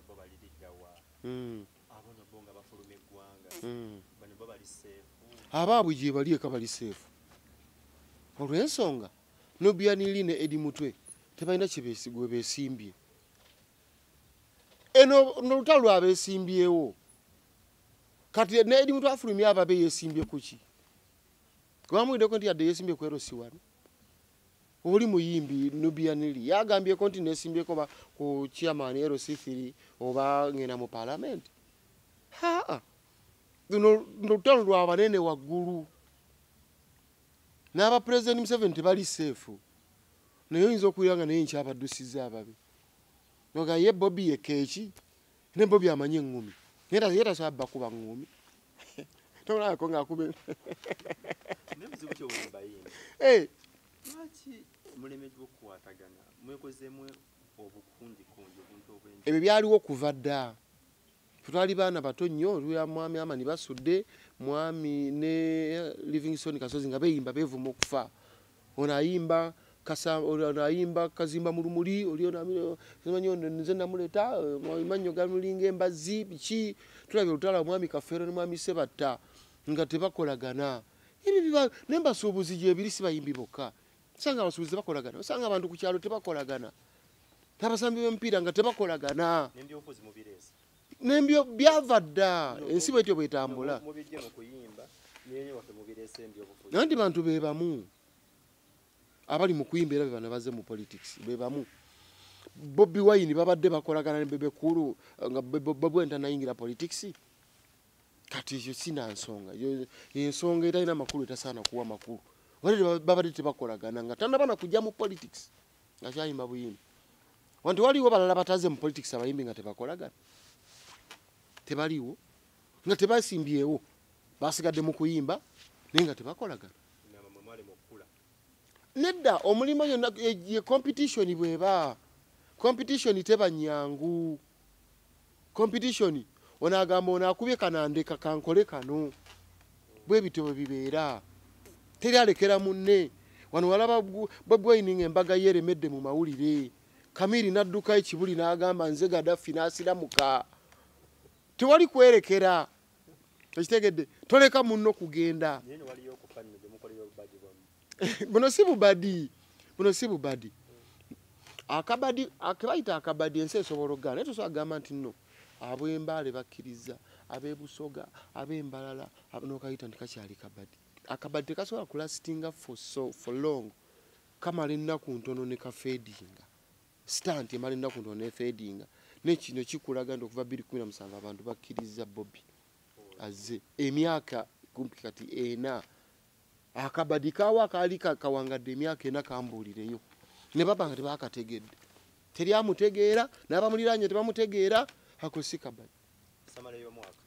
Bo baliridda wa? Abono bo nga bafuluma eggwanga, bano bo bali safe? Abaabwe gye bali eka bali safe, olw'ensonga Nubian Li ne Eddie Mutwe tebalina gwe beesimbye. Eno nolutalo lwabeesimbyewo. Kati ne Eddie Mutwe afulumya ababe, yeesimbye kuki? Gwamuwiddeko nti yadde yeesimbye ku LC wano oli muyimbi Nubian Li yagambyeko nti nesimbyeko ba ku chairman LC3 oba ngenda mu parliament. Haa, luno lutalo lwabanene waggulu n'aba President Museveni tebali safe, naye oyinza okuwulira nga naye nkyabaddusiza ababe nga ye Bobi yekeeki ne Bobi amanyi eŋŋumi, naye ye tasobola bakuba ŋŋumi, tolabako ng'akuba. Naye buzibu ki obuli mu bayimbi? Eh, Lwaki mulemeddwa okukwatagana, mwekozeemu obukundikundi, obuntu obwenjawulo? Ebyo byaliwo kuva dda. Ffe twali baana bato nnyo, olwa Mwami Amani Basudde, mwami ne Livingstone Kasozi nga beeyimba, beevuma okufa. Ono ayimba ono ayimba kazimba mu lumuli, oli ono simanyi ono nze namuleeta, mannyo gamulinga embazzi, biki. Tulabye olutalo Mwami Kafeero ne Mwami Sebatta nga tebakolagana. Ebyo biba naye mbasuubuzi gyebiri, si bayimbi bokka. Osanga abasuubuzi tebakolagana, osanga abantu ku kyalo tebakolagana, abasambi b'emipiira nga tebakolagana. N'embyobufuzi mubireese. Nembyo byava dda, ensi bwetyo bwetambula. Mubijje mu kuyimba naye waffe mubireese embyobufuzi. Naye nti bantu be bamu abali mu kuyimba era be bano bazze mu politics, be bamu. Bobi Wine babadde bakolagana ne Bebe Cool nga Bobi Wine tanayingira politics. Kati ekyo sina nsonga. Ensonga etalina makulu etasaana kuwa makulu. Babadde tebakolagana nga tannaba na kujja mu politics, nga kyayimba buyimbi. Wanti waliwo balala bataze mu politics, abayimbi nga tebakolagana, tebaliwo nga tebasimbyewo, basigadde mu kuyimba naye nga tebakolagana. Ngamba mwe mwali mu kkula. Nedda, omulimu yonna ye competition. Bweba competition teba nyangu. Competition, ono agamba ono akubye kanandeka kankole kano, bwe bityo bwe bibeera. Teri alekera munne. Wano walaba Bobi Wine nga embaga ye eremedde mu mawulire, Kamiri n'adduka ekibuli n'agamba nze Gaddafi, n'asiramuka. Tewali kwerekera, ekitegedde toleka munno kugenda. Naye ne waliyo okufa nno gye mukolera obubadi bwammwe. Buno si bubadi, buno si bubadi. Akabadi kebayita akabadi, ensi esobola okugaana, naye tosobola kugamba nti nno ab'Embaale bakkiriza, ab'Ebusoga, ab'Embalala, n'okayita nti kakyali kabadi. Akabadi tekasobola kulastinga for long. Kamala ennaku ntono ne kafadinga. Stunt emala ennaku ntono nefadinga. Nekino kikulaga nti okuva 2017 abantu bakkiriza Bobi azze, emyaka kumpi kati 4. Akabadi kawa akaali kawangadde emyaka 4 kambuulireyo ne baba nga tebakategedde, teri amutegeera, n'abamuliraanye tebamutegeera. Ako si kabadi. Summary y'omwaka.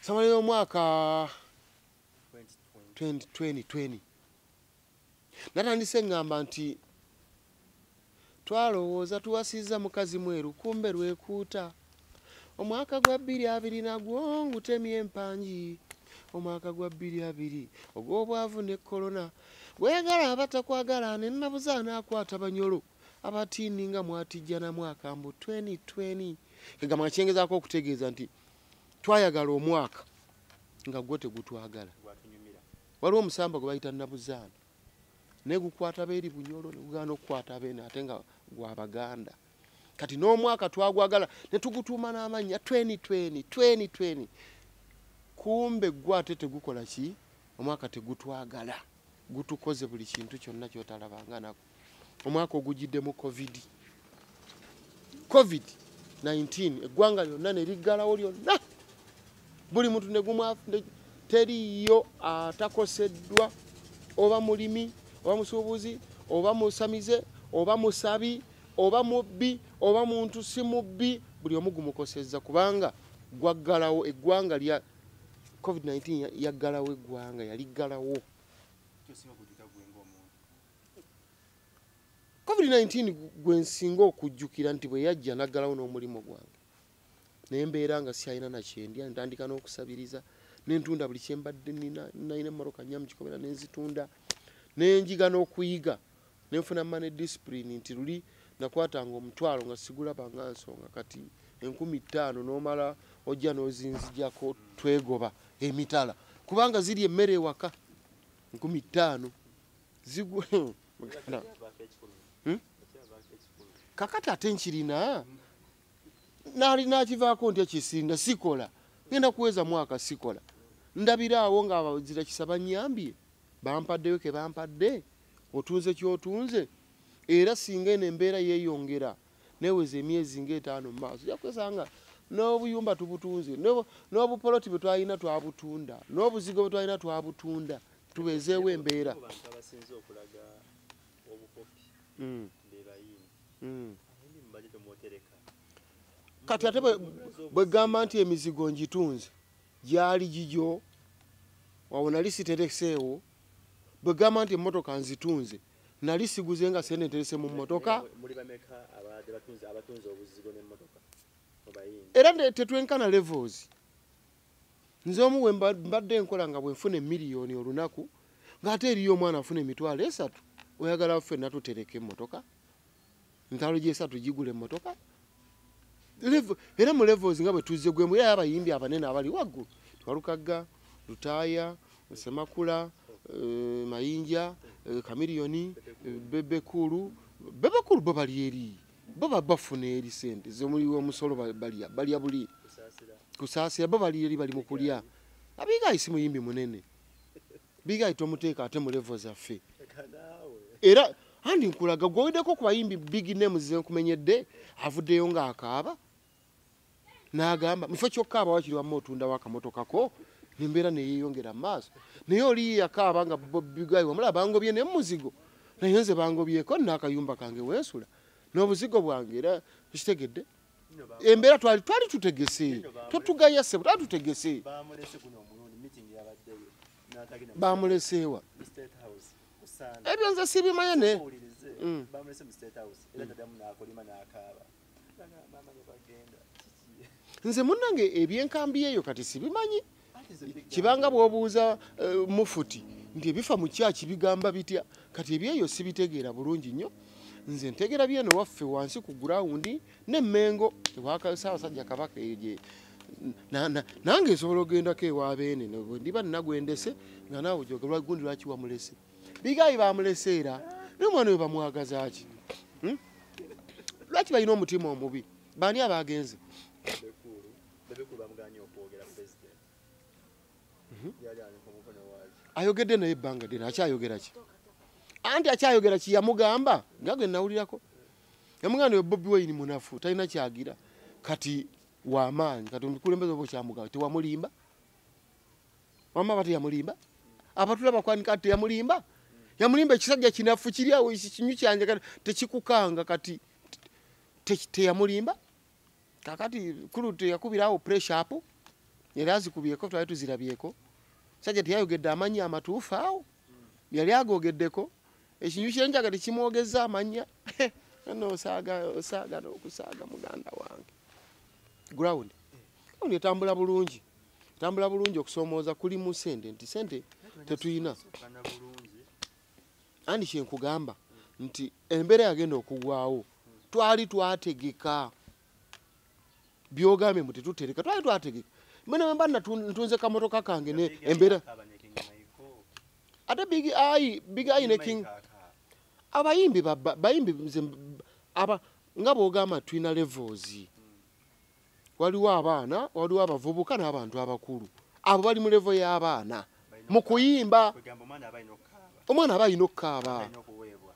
Summary y'omwaka 2020. 2020 natandise ŋŋamba nti twalowooza tuwasizza mukazi mweru, kumbe lwekuuta. Omwaka gwa 2020 nagwo ngutemye empangi. Omwaka gwa 2020 ogw'obwavu ne korona, gweyagala abatakwagala, ne nabuza anaakwata banyolo abatiini nga mwatijja na mwaka mbu 2020. Kegamba nga kyengezaako okutegeeza nti twayagala omwaka nga gwo tegutwagala. Gwatunyumira. Waliwo omusamba gwe bayita nabuzaana, naye gukwata beeri Bunyolo ne gugaana okukwata beene, ate nga gwa Baganda. Kati n'omwaka twagwagala ne tugutuuma n'amannya 2020 2020, kumbe gwe ate tegukola ki? Omwaka tegutwagala, gutukoze buli kintu kyonna kyotalabanga nako. Omwaka ogugiddemu covid 19, eggwanga lyonna ne liggalawo lyonna, buli muntu ne teriyo atakoseddwa, oba mulimi oba musuubuzi oba musamize oba musabi oba mubbi oba muntu si mubbi, buli omu gumukosezza kubanga gwaggalawo eggwanga lya covid-19, yaggalawo eggwanga, yaliggalawo. Kyosinga okujjuka gwe ng'omuntu? Covid-19 gwe nsinga okujjukira nti bwe yajja naggalawo n'omulimu gwange, naye mbeera nga syalina nakyendya, ntandika n'okusabiriza, nentunda buli kyembadde nina. Nalina emmotoka nnya mu kikomera, nenzitunda, nenjiga n'okuyiga, nenfuna money discipline nti luli Nakwatanga omutwalo nga sigulaba nga nsonga, kati 5,000 n'omala ojja n'ozinzijako twegoba emitala kubanga ziri emmere ewaka 5,000 zigwe. Kakati ate nkirina nali nakivaako ntya kisinda sikola, ngenda kuweza mwaka sikola, ndabiraawo nga abazira kisaba nnyambye, bampaddeyo ke bampadde, otunze ky'otunze. Era singa eno embeera yeeyongera neweza emyezi ng'etaano mu maaso, ojja kwesanga n'obuyumba tubutunze, n'obupoloti bwe twalina twabutunda, n'obuzigo bwe twalina twabutunda, tubeezeewo embeera. Kati ate bwe gamba nti emizigo ngitunze gyali gigyo, wawo nali sitereseewo. Bwe gamba nti emmotoka nzitunze nali siguze nga sente nterese mu mmotoka. Era tetwenkana levels. Nze omu we mbadde nkola nga bwe nfuna emiliyoni olunaku, ng'ate eriyo omwana afuna 300,000, oyagala ffenna tutereke emmotoka? 300,000 gigula emmotoka? Era mu levels nga bwe tuzze gwe muli abayimbi abanene abali waggulu, Twalukagga, Lutaaya, Ssemakula, Mayinja, Kamiliyoni, Bebe Cool. Bebe Cool bo bali eri, bo bafuna eri sente z'omuliwo omusolo, balya buli kusaasira, bo bali eri bali mu kulya. Abigayi si muyimbi munene, Bigayi tomuteeka ate mu level zaffe. Era andi nkulaga gwoweddeko ku bayimbi big names ze nkumenyedde, avuddeyo ng'akaaba n'agamba mufo kyokkaaba wakiri wamma otundawo akamotokako nembeera neyeeyongera mu maaso. Naye oli yakaaba nga Bigayi wamulaba bangobye ne muzigo, naye nze bangobyeko n'akayumba kange weesula n'obuzigo bwange. Era kitegedde embeera twali tutegese, totugaya ssebo, twali tutegese. Bamuleseewa ebyo nze sibimanye ne nze munnange ebyenkambi eyo kati sibimanyi. Kibanga bw'obuuza mufuti nti ebifa mu kyaki bigamba bitya, kati ebyeyo sibitegeera bulungi nnyo. Nze ntegeera byeno waffe wansi ku gurawundi n'emmengo ewa Ssaabasajja Kabaka eyo gye nange nsobola ogendako ewa Beene, bwe ndiba nnagwendese nga naawe ojoga gundi lwaki wamulese. Bigayi bamulese era naye omwana oyo bamwagaza ki? Lwaki balina omutima omubi? Baani abagenze? Ayogedde naye ebbanga ddene, akyayogera ki? Anti akyayogera ki? Yamugamba nga gwe nawulirako, yamugamba nti Bobi Wine munafu talina kyagira, kati wamaanyi, kati omukulembeze oba okyamugamba tewamulimba? Wamma aba teyamulimba? Abatulaba kwanika teyamulimba? Yamulimba ekisajja kinafu kiri awo kinyu kyanje kati tekikukanga, kati teyamulimba? Kakati kulu teyakubirawo pressure up, era azikubyeko twali tuzirabyeko. Sajja teyayogedde amannya amatuufu awo, yali agogeddeko ekinyu kyenjaga tekimwogeza amannya. No osaaga n'okusaaga muganda wange. Ground etambula bulungi, etambula bulungi. Okusoomooza kuli mu sente, nti sente tetulina. Andi kyenkugamba nti embeera yagenda okugwawo twali twategeka byogambye mbu tetutereka, twali twategeka. Mbona mba ntunze kamotoka kange ne embeera ate Big Eye ne King abayimbi bayimbi aba nga bw'ogamba tulina levels. Waliwo abaana, waliwo abavubuka n'abantu abakulu. Abo bali mu level y'abaana mu kuyimba. Omwana aba alina okukaaba,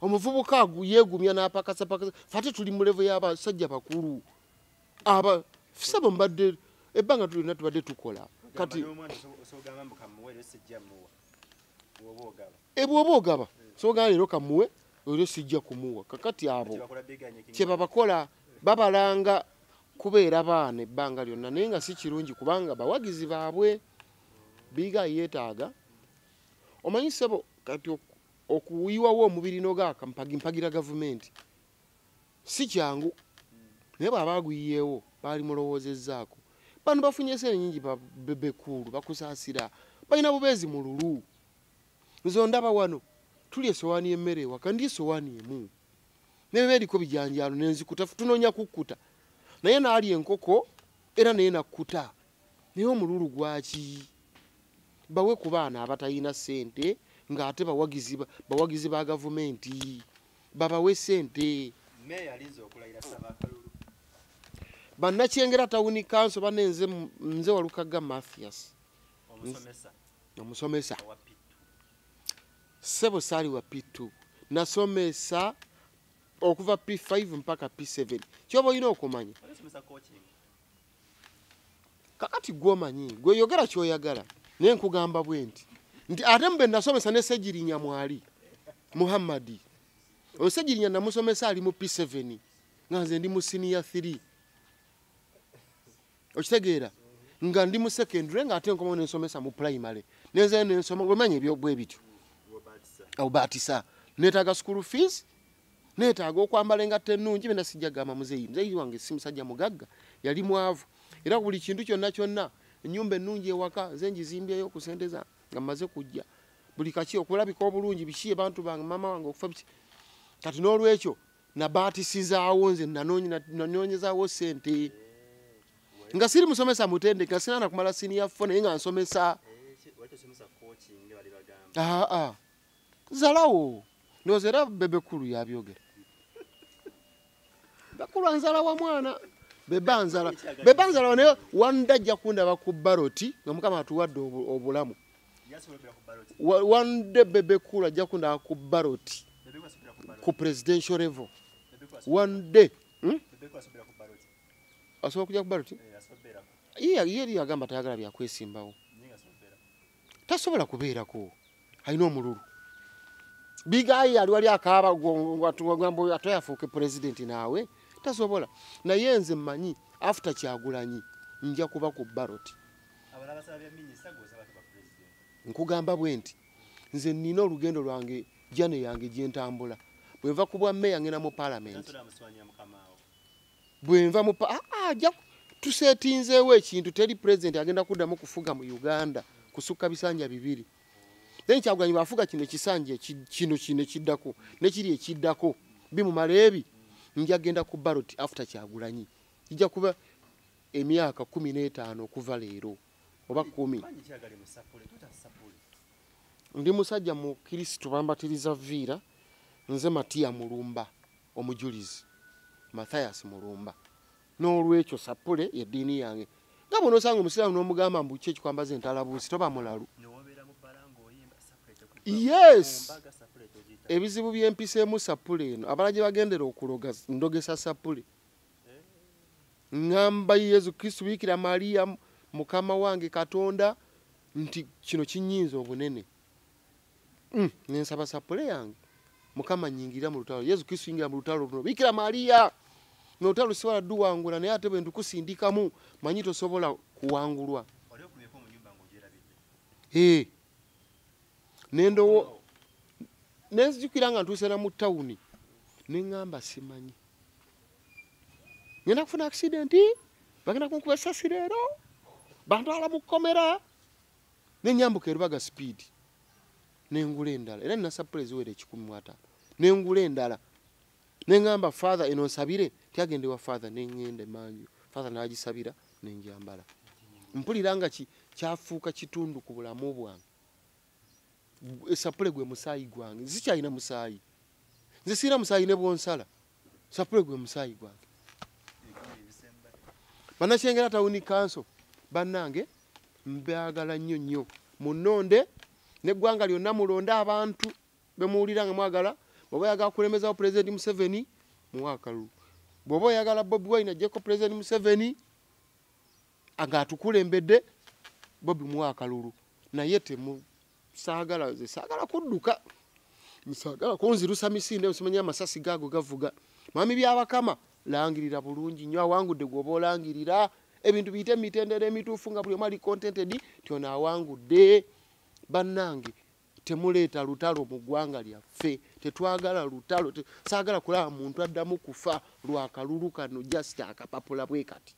omuvubuka yeegumya n'apakasapakasa. Ffe ate tuli mu level y'abasajja bakulu. Aba sebo mbadde ebbanga tulina tubadde tukola kati bw'oba ogaba sogamba leero kamuwe olwo sijja kumuwa. Kakati abo kye babakola babalanga kubeera baana ebbanga lyonna, naye nga si kirungi kubanga bawagizi baabwe. Biga yeetaaga omanyi ssebo kati okuyiwawo omubiri n'ogaaka mpagira gavumenti si kyangu, naye bw'aba aguyiyeewo baali mulowoozezzaako. Bano bafunye sente nnyingi, Bebe Cool bakusaasira, balina bubeezi mu lulu. Nze ondaba wano tuli esowaani y'emmere ewaka, ndi esowaani emu, Nebe eriko bijanjaalo nenzikuta, tunoonya kukkuta. Naye n'alya enkoko era naye nakkuta. Naye omululu gwaki? Bawe ku baana abatalina ssente ng'ate bawagizi ba gavumenti. Babawe ssente. Bannakyengera Town Council banne nze Walukagga Mathias. Omusomesa. Ssebo saali wa P2. Nasomesa okuva P5 mpaka P7. Kyoba olina okumanya. Kakati gw'omanyi, gwe yogera ky'oyagala. Naye nkugamba bwe nti. Nti ate mbe nasomesa ne Ssegirinya mwali. Muhammadi. Oyo Ssegirinya namusomesa ali mu P7. Nga nze ndi mu senior 3. Okitegeera? Nga ndi mu secondary nga ate nkomawo ne nsomesa mu primary. Nenze ne nsoma ng'omanyi ebyo bwe bityo. Obatisa. Neetaaga school fees. Neetaaga okwambala engatto ennungi bye nasijja gamba muzeeyi. Muzeeyi wange si musajja mugagga, yali mwavu. Era buli kintu kyonna kyonna, ennyumba ennungi ewaka nze ngizimbyeyo ku ssente zange nga mmaze kujja. Buli kaki okulabika obulungi biki abantu bange maama wange okufa biki. Kati n'olwekyo nabaatisizaawo nze nanoonyezaawo ssente. Nga siri musomesa mutendeke, nga sirina kumala senior 4 naye nga nsomesa. Zalawo. Ndowooza era Bebe Cool yabyogera. Bakulu anzala wa mwana. Beba nzala. Beba nzala naye wanda ajja kundaba ku ballot nga Mukama atuwadde obulamu. One day Bebe Cool ajja kundaba ku ballot. Ku presidential level. One day. Asobola kujja ku ballot? Ye yagamba tayagala bya kwesimbawo. Tasobola kubeerako. Alina omululu. Bigayi ali wali akaaba ng'agamba ate yafuuke president naawe. Tasobola. Naye nze mmanyi after Kyagulanyi nja kuba ku ballot. Nkugamba bwe nti nze nnina olugendo lwange jane yange gye ntambula. Bwe nva ku bwa mmeeya ngenda mu parliament. Bwe nva mu tuseetinzeewo ekintu teri president agenda kuddamu kufuga mu Uganda kusukka bisanja bibiri. Then Kyagulanyi bw'afuga kino ekisanja kino kino ekiddako ne kiri ekiddako bimumala ebi nja genda ku ballot after Kyagulanyi. Ijja kuba emyaka 15 okuva leero oba 10. Ndi musajja mu Kristo bambatiriza Viira, nze Matiya Mulumba omujulizi. Mathias Mulumba. N'olwekyo sapule y'eddiini yange. Nga bw'onosanga omusiraamu n'omugamba mbu ki ekikwambaza entalabuusi toba mulalu. Yes. Ebizibu by'empiseemu sapule eno. Abalala gye bagendera okuloga ndogesa sapule. Ŋŋamba Yesu Kristo Bikira Maria Mukama wange Katonda nti kino kinnyinza obunene. Ne nsaba sapule yange. Mukama nnyingira mu lutalo. Yesu Kristo yingira mu lutalo luno. Bikira Maria n'olutalo siwala dduwangula naye ate bwe ndukusindikamu manyi tosobola kuwangulwa. Nendowo nenzijukira nga ntuuse na mu tawuni ne ŋŋamba simanyi. Ngenda kufuna accident, bagenda kunkuba essasi leero, bantwala mu kkomera. Ne nnyambuka e Rubaga speed ne ngula endala era nina sapule eziwera 150 ne ngula endala. Ne ŋŋamba father eno nsabire, tyagende wa father ne ŋŋenda emanju. Father n'agisabira ne njambala. Mpulira nga kyafuuka kitundu ku bulamu bwange. Esapule gwe musaayi gwange. Nze sikyalina musaayi. Nze sirina musaayi ne bw'onsala. Sapule gwe musaayi gwange. Bannakyengera Town Council bannange mbaagala nnyo nnyo. Munnonde n'eggwanga lyonna mulonde abantu be muwulira nga mwagala. Bw'oba oyagala kulemezawo President Museveni muwe akalulu. Bw'oba oyagala Bobi Wine aggyeko President Museveni ng'atukulembedde Bobi muwe akalulu. Naye saagala nze saagala kudduka. Saagala kunzirusa misinde osimanya amasasi gaago gavuga. Mwami Byabakama langirira bulungi nnyo awangudde gw'oba olangirira ebintu biyite emitendera emituufu nga buli omu ali contented nti ono awangudde. Bannange temuleeta lutalo mu ggwanga lyaffe, tetwagala lutalo, saagala kulaba muntu addamu kufa lwa kalulu kano just akapapula bwe kati.